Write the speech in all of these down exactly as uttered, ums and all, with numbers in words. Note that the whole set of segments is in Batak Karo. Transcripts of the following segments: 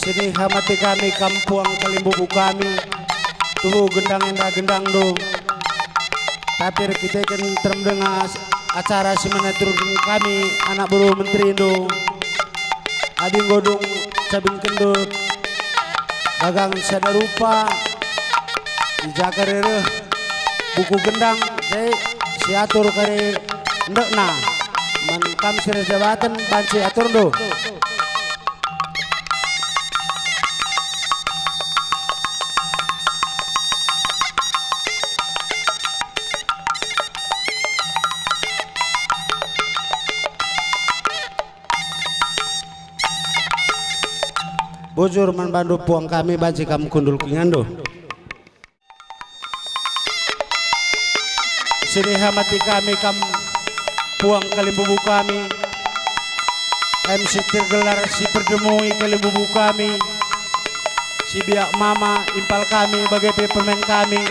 Siniha mate kami kam puang kalimbubu kami, tuhu gendang enda gendangndu. Tapi erkiteken terem denga acara si menaturken kami anak beru menterindu, adi enggo dung cabing kendut, dagang sada rupa, i ja kari reh buku gendang, je siatur kari ndekna man kam si ras jabaten banci aturndu. Bujur man bandu puang kami banci kam kundul kinganndu. Siniha mate kami kam puang kalimbubu kami, em si tergelar si perdemui kalimbubu kami, si biak mama impal kami bage pe permen kami.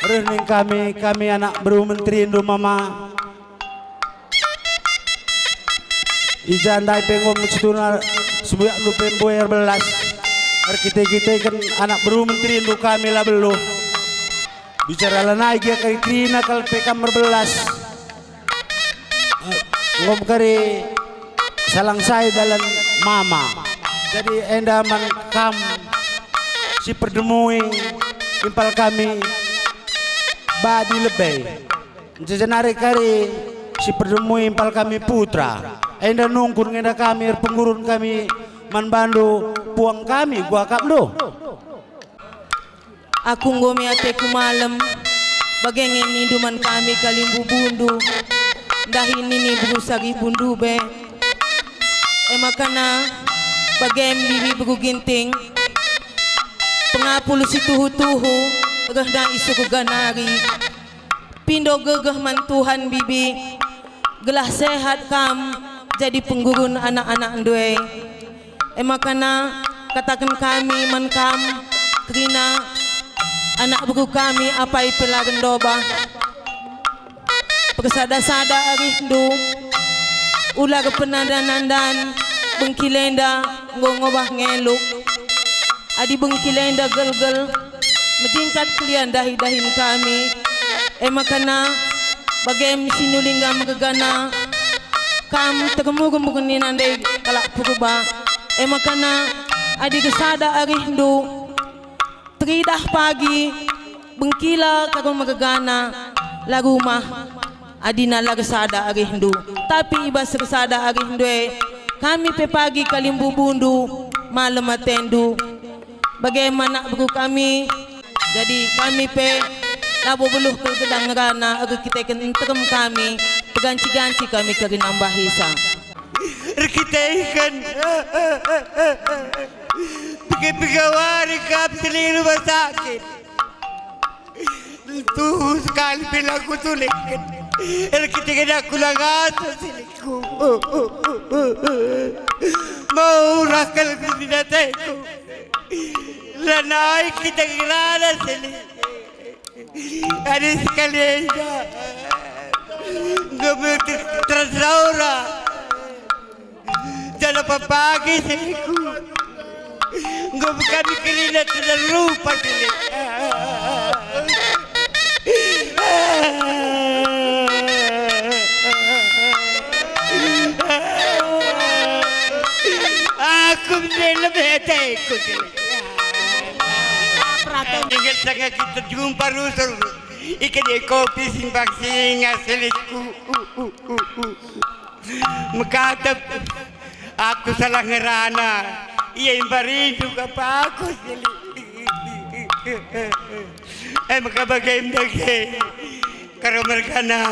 Reh ning kami, kami anak beru menterindu mama. I ja ndai pe enggo situhuna sembiakndu pe mbue erbelas. Erkite-kiteken anak beru menterindu kami la beluh. Bicara lanai gia kari kerina kal pe kam erbelas. Enggo me kari salang sai dalan mama. Jadi enda man kam si perdemui impal kami badi lebe. Ncejenari kari si perdemui impal kami putra. Enda nungkun nge enda kami erpenggurun kami man bandu puang kami kuakapndu. Aku enggo me ateku malem, bage nge nindu man kami kalimbubundu, ndahi nini beru sari bundu be. E makana, bage me bibi beru Ginting, pengapul si tuhu-tuhu, reh ndai i Surga nari. Pindo gegeh man Tuhan, bibi, gelah sehat kam jadi penggurun anak-anakndu e. E makana kataken kami man kam kerina anak beru kami apai pe la gendobah. Persada-sada arihndu, ula erpenandan-nandan, bengkil enda enggo ngobah ngeluk. Adi bengkil enda gelgel, mejingkat kelian dahi-dahin kami. E makana, bage me si nuli ngam gegana, kam termurmur nina ndai kalak Purba. E makana, adi ersada arihndu, teridah pagi, bengkila karo mergana, la rumah, adina la ersada arihndu. Tapi i bas ersada arihndu e, kami pe pagi kalimbubundu, malem atendu. Bage me anak beru kami, jadi kami pe labo beluh kal gedang ngerana erkiteken nterem kami, peganci-ganci kami kerina mbahisa. Erkiteken piga-piga wari kam seh i rumah sakit. Tuhu sekali pe la kutulihken. Erkiteken aku la ngasup silihku. Mau rasa lebih ateku. Lanai kita ngerana silih. Adi sekali enda enggo me ter-, tersaura. Janah pepagi seh ku. Enggo me kami kerina terlupa diri. Aku me lebe ateku diri. Inget sanga kita jumpa rusur. Ikan e kopi simpang singa selitku. Mekatep aku salah ngerana. Ia imba rindu kap aku selit. E maka bage-bage karo mergana.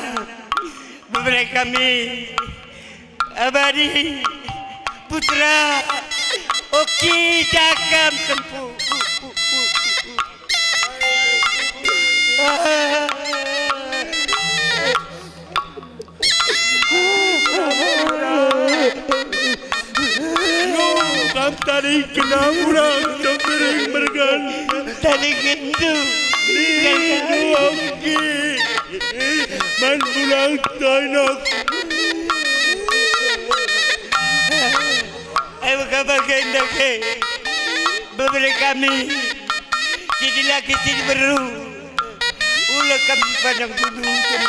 Bebere kami. Abadi, Putra, Oki, Jakam, Kempu. Kam tadi kena urang cembering mergan. Tadi gendu. Ni Oki. Man pulang toinok. Ayo, maka Bagenda ke, bebere kami, si dilaki si diberu, ula kami pandang dunuten,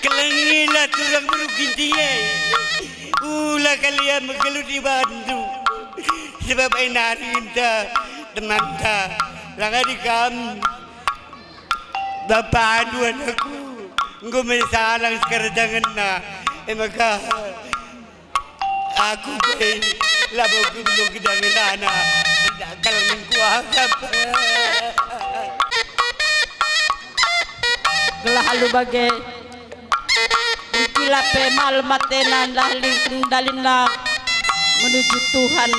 kelengilah turang beru Ginting e, ula kalia megelut di bandu, sebab e nari enta temanta, langadi kam, bapandu anakku, enggo me salang sekarjangenna, e maka, aku pe labo gundul gedang ngelana, tidak kal mingkuakap. Gelah alu bage, engkila pe malem atena ndahi kendalina menuju Tuhan.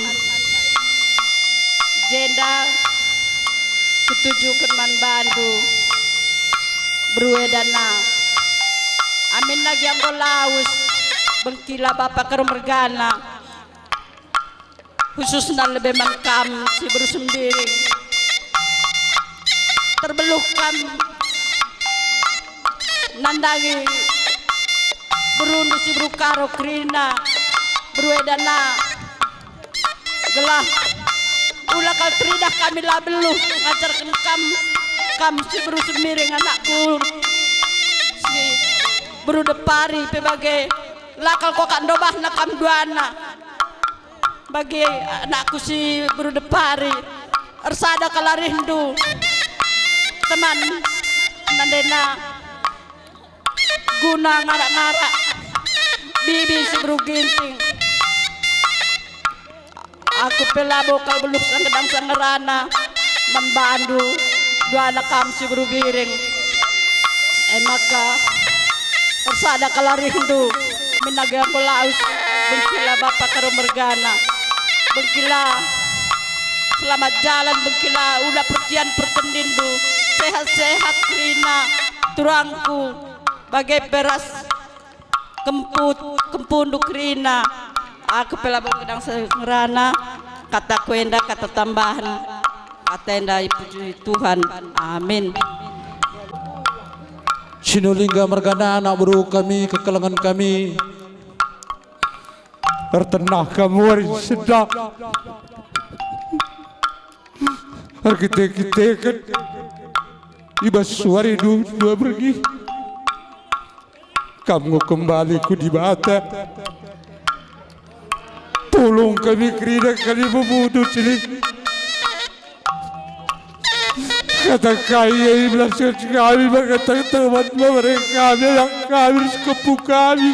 Jenda kutujuken man bandu, beru e dana. Amin lagi enggo lawes, bengkila bapa karo mergana, khususna lebe man kam si beru Sembiring. Terbeluh kam nandangi berundu si beru Karo kerina, beru e dana. Gelah ula kal teridah kami la beluh ngajarken kam, kam si beru Sembiring anakku, si beru Depari pe bage, la kal kuakap ndobahna kam duana. Bage anakku si beru Depari, ersada kal arihndu, teman, nandena. Guna ngarak-ngarak bibi si beru Ginting. Aku pe labo kal beluh sangedang-sangerana man bandu, duana kam si beru Biring. E maka, ersada kal arihndu, min lagi enggo lawes, bengkila bapa karo mergana. Bengkila selamat jalan, bengkila ula percian pertendinndu, sehat-sehat kerina turangku. Bage pe ras kemput, kempundu kerina. Aku pe labo ngendangi ngerana, kataku enda kata tambahen, kata enda ipujui Tuhan. Amin. Sinulingga mergana anak beru kami, kekelengen kami. Ertenah kam wari sendah. Erkite-kiteken i bas wari du-, dua bergi. Kam enggo kembali ku Dibata. Tulung kami kerina kalimbubundu, Cili. Kata kai ia ibelasken kami maka teman-teman kami, anak kami, ras kempu kami.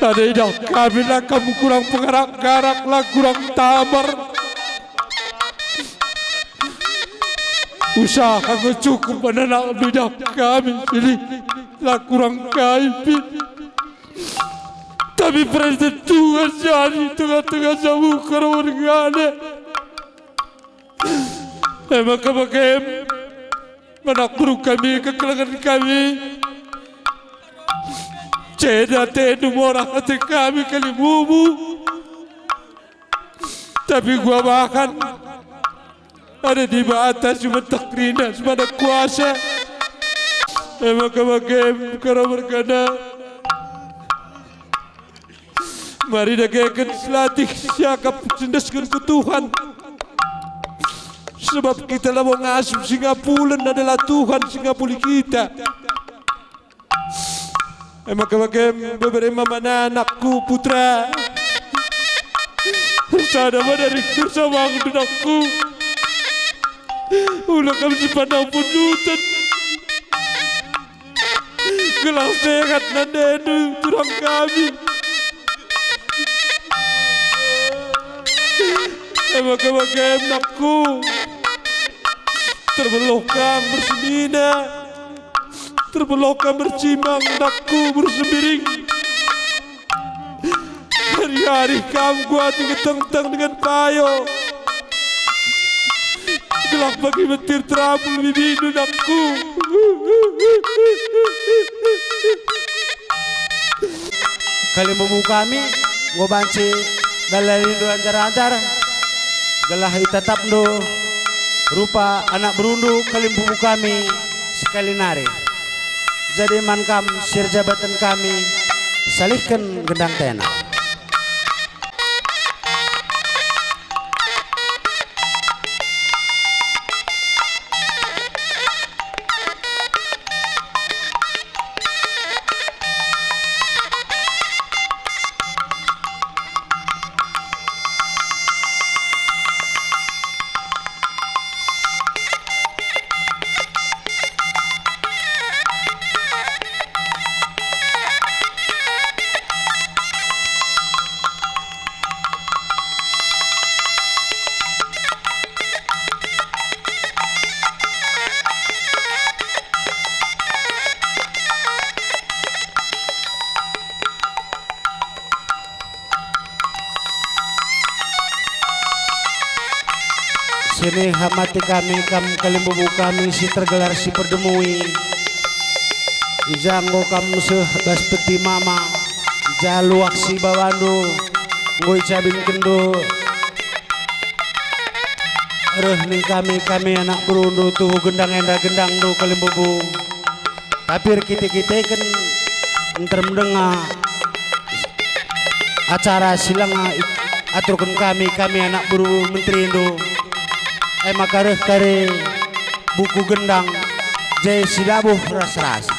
Ada idah kami la kam kurang pengarak-ngarak, la kurang tabar. Usaha nge cukup anak idah kami, Cili, la kurang kai pe. Tapi perenten Tuhan jadi tengah-tengah jamu karo mergana. E maka bage, anak beru kami, kekelengen kami. Ceda atendu, morah ate kami kalimbubu. Tapi kuabakan ada Dibata si mentah kerina, si mada kuasa. E maka bage, karo mergana. Mari dageken selatih siakap sendesken ku Tuhan. Sebab kita labo ngasup si ngapulen, adalah Tuhan si ngapuli kita. E maka bage, bebere mamana anakku, Putra. Ersada mada rindu sawangndu, anakku. Ula kam si pandang punjuten. Gelah sehat nandendu turang kami. E maka bage, anakku. Terbeluh kam bersenina. Terbeluh kam bercimang, anakku, beru Sembiring. Hari-hari kam kuatih ngetengteng dengan payo. Gelah bagi metir terabul bibindu, anakku. Kalimbubu kami enggo banci dalalindu anjar-anjar, gelah itatapndu rupa anak berundu kalimbubu kami sekali nari. Jadi man kam si erjabaten kami, Salihken gendang tena. Sini hamati kami kam kalimbubu kami si tergelar si perdemui. Ija enggo kam seh bas peti mama, ija luak si babandu enggo icabinkenndu. Reh ning kami, kami anak berundu tuhu gendang enda gendangndu kalimbubu. Tapi erkite-kiteken nterem denga acara si langa aturken kami, kami anak beru menterindu. E maka reh kari buku gendang, je silabuh ras-ras.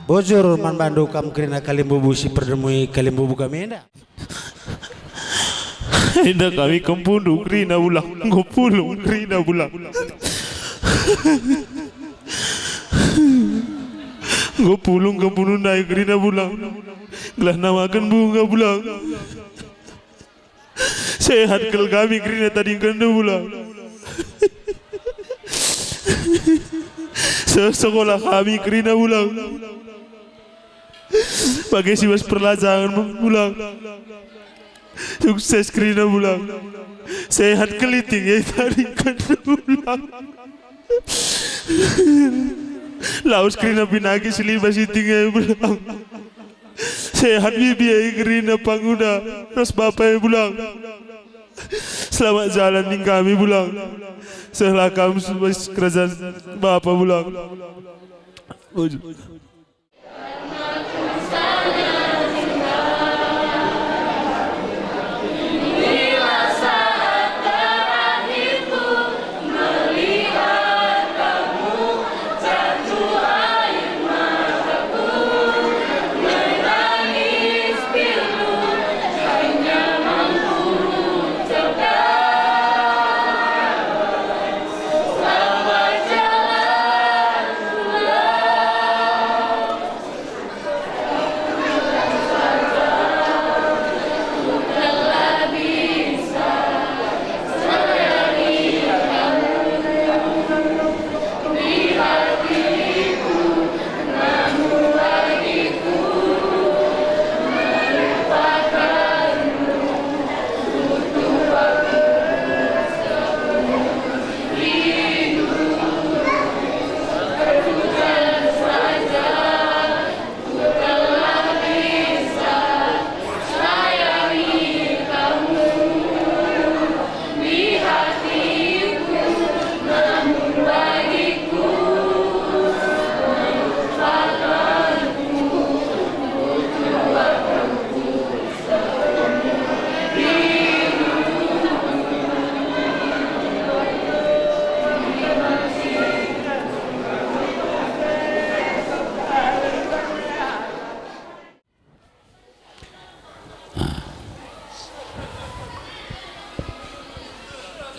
Bujur man bandu kam kerina kalimbubu si perdemui kalimbubu kami enda. Enda kami kempundu kerina Bulang, enggo pulung kerina Bulang. Enggo pulung kempundu ndai kerina Bulang. Gelah namaken bunga Bulang. Sehat kal kami kerina tadingkenndu Bulang. Seh sekolah kami kerina Bulang. Bage si bas perlajangen Bulang. Sukses kerina Bulang. Sehat kal iting e tadingkenndu Bulang. Lawes kerina pinagi si libas iting e Bulang. Sehat bibi e kerina panguda ras bapa e Bulang. Selamat jalan ning kami Bulang. Sehlah kam bas kerajaan Bapa Bulang.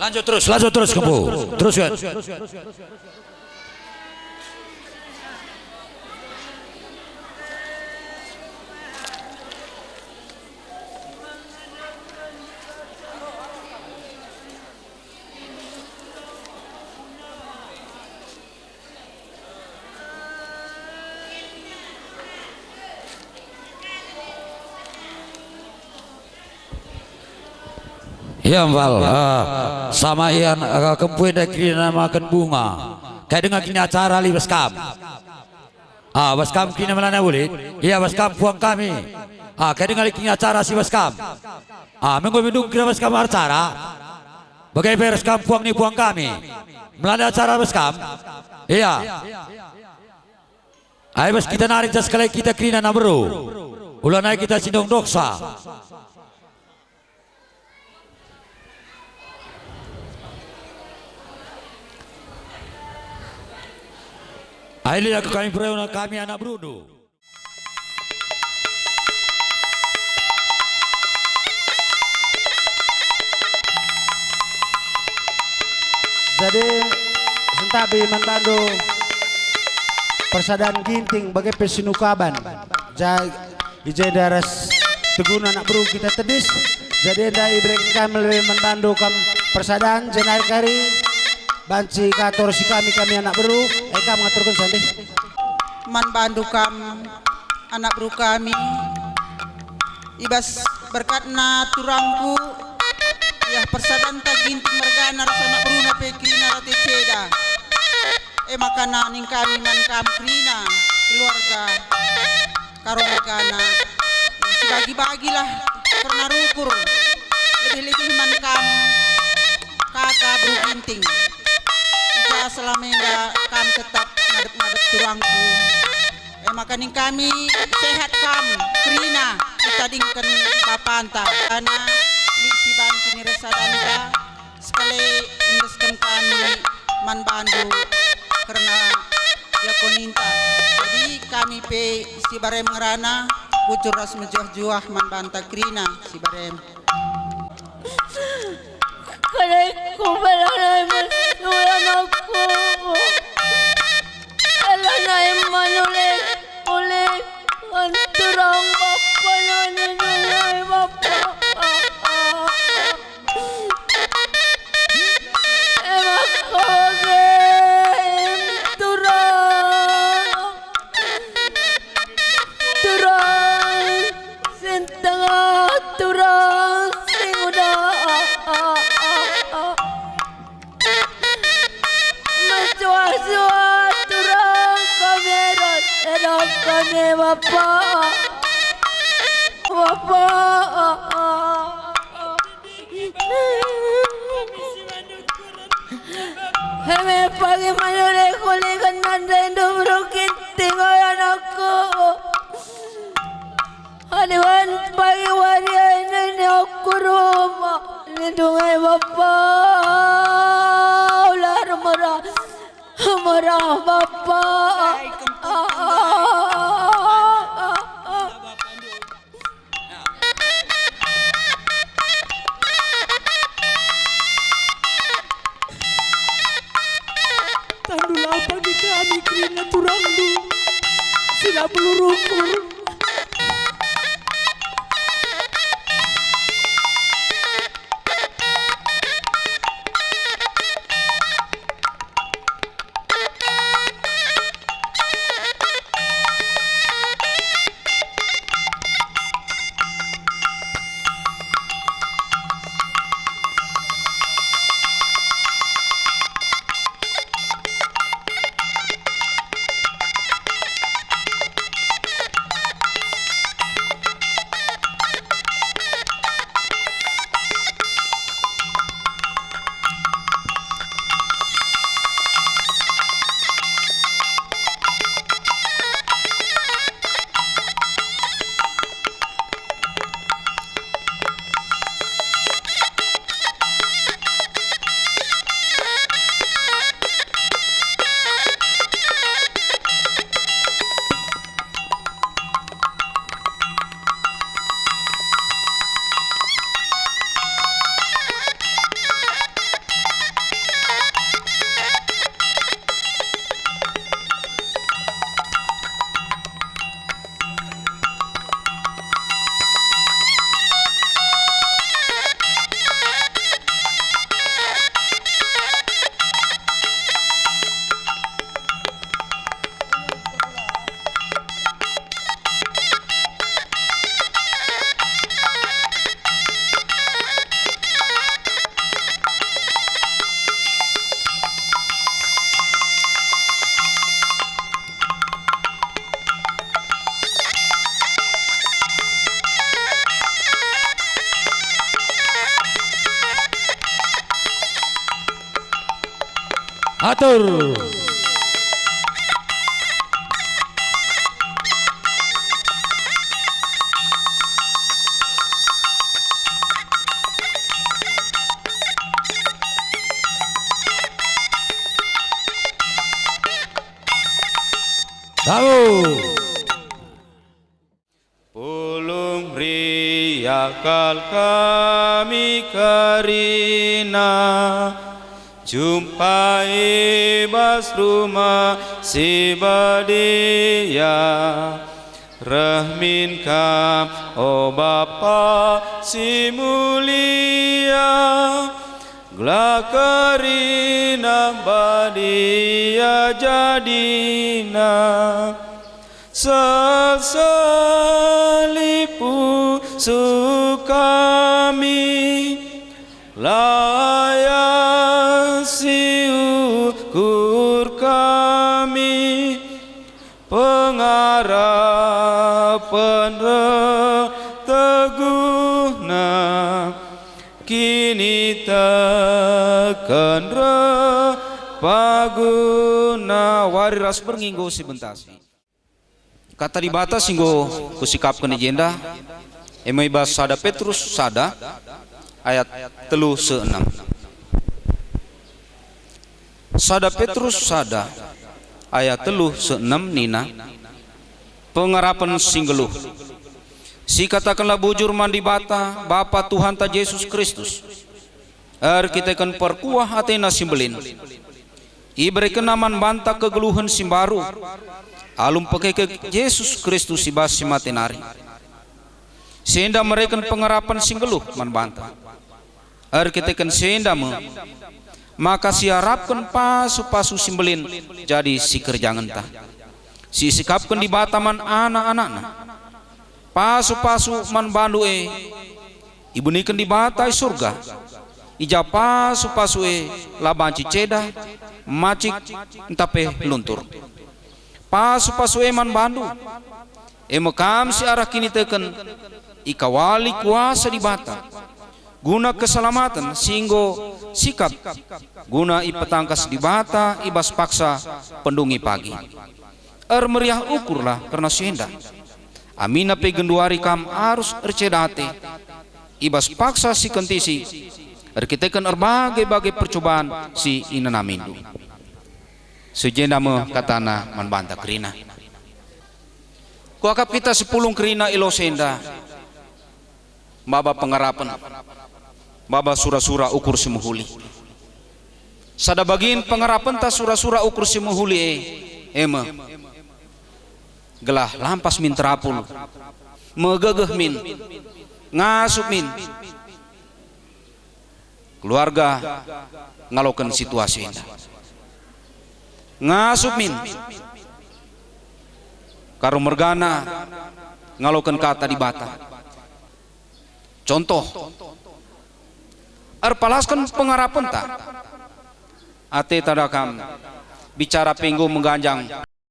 Lanjut terus, lanjut terus, Kempu. Teruskan. Ia mbal, ah, sama ia, ah, Kempu enda kerina namaken bunga. Kai denga kin acara libas kam. Ah, bas kam kerina melana ulit. Ia bas kam puang kami. Ah, kai denga kin acara si bas kam. Ah, menggo mendung kira bas kam acara. Bage pe ras kam puang ni puang kami. Melana acara bas kam. Ia. Ai bas kita nari jas kalai kita kerina anak beru. Ula nai kita sindong doksa. Ai lila ke kami perayona kami anak berundu. Jadi, sentabi man bandu persadan Ginting bage pe Sinukaban. Ja, i jenda ras teguna anak beru kita tedis. Jadi enda ibereken kami lebe man bandu kam persadan, jenari kari banci kator si kami, kami anak beru, e kam ngaturken sandih. Man bandu kam anak beru kami, i bas berkatna turangku, iah persadanta Ginting mergana ras anak beruna pe kerina rate ceda. E maka ning kami man kam kerina keluarga Karo mergana, sibagi-bagilah kerna rukur, lebih-lebih man kam kaka beru Ginting. I ja selama enda kam tetap ngadep-ngadep turangku. E maka ning kami sehat kam kerina itadingken bapanta. Karna lit si banci ni rasa danta. Sekali iendesken kami man bandu kerna diakoninta. Jadi kami pe si barem ngerana, bujur ras mejuah-juah man banta kerina si barem. Kade ku belanai mesulan aku. Belanai manulih-ulih anturang bapa nani nulih bapa. Emaka bage turang, turang si tengah, turang si nguda. Mejuah-juah turang kami ras, ras kami bapa. Bapa. Eme pagi manulih kuliken nande ndum rukin tinggal anakku. Adiwan pagi wari nene aku rumah lindungai bapa. Ular murah, murah bapa. Tandu lapang di kami kerina turangndu si la perlu rukur. Atur. Tamu. Pulung riah kal kami kerina, jumpa i bas Rumah Si Badia. Reh min Kam, o Bapa si mulia, gelah kerina badia jadina. Sesali pusuh kami, layasi ukur kami, pengarapen reh teguhna, kiniteken reh paguna. Wari ras berngi enggo sibentasi. Kata Dibata si enggo kusikapken i jenda, e me i bas sada Petrus sada ayat telu seh enem. Sada Petrus sada ayat telu seh enem nina, "Pengarapen si nggeluh, sikatakenlah bujur man Dibata, Bapa Tuhanta Jesus Kristus, erkiteken perkuah ateNa si mbelin. IberekenNa man banta kegeluhen si mbaru, alu mpekeke Jesus Kristus i bas si mate nari. Si enda mereken pengarapen si nggeluh man banta. Erkiteken si enda me, maka siarapken pasu-pasu si mbelin jadi sikerjangenta, si isikapken Dibata man anak-anakNa. Pasu-pasu man bandu e ibuniken Dibata i Surga, i ja pasu-pasu e la banci ceda, macik, ntah pe luntur. Pasu-pasu e man bandu, e me kam si arah kiniteken ikawali kuasa Dibata, guna keselamaten si enggo sikap, guna ipetangkas Dibata i bas paksa pendungi pagi." Ermeriah ukurlah kerna si enda. Aminna pe genduari kam arus erceda ate i bas paksa si kentisi erkiteken erbage-bage percuban si inanamindu. Si jenda me katana man banta kerina. Kuakap kita si pulung kerina i lawes enda maba pengarapen, maba sura-sura ukur si mehuli. Sada bagin pengarapenta sura-sura ukur si mehuli e, e me, gelah lampas min terapul, megegeh min, ngasup min. Keluarga ngaloken situasi enda. Ngasup min. Karo mergana ngaloken kata Dibata. Contoh, erpalasken pengarapenta. Ateta da kam, bicara pe enggo mengganjang.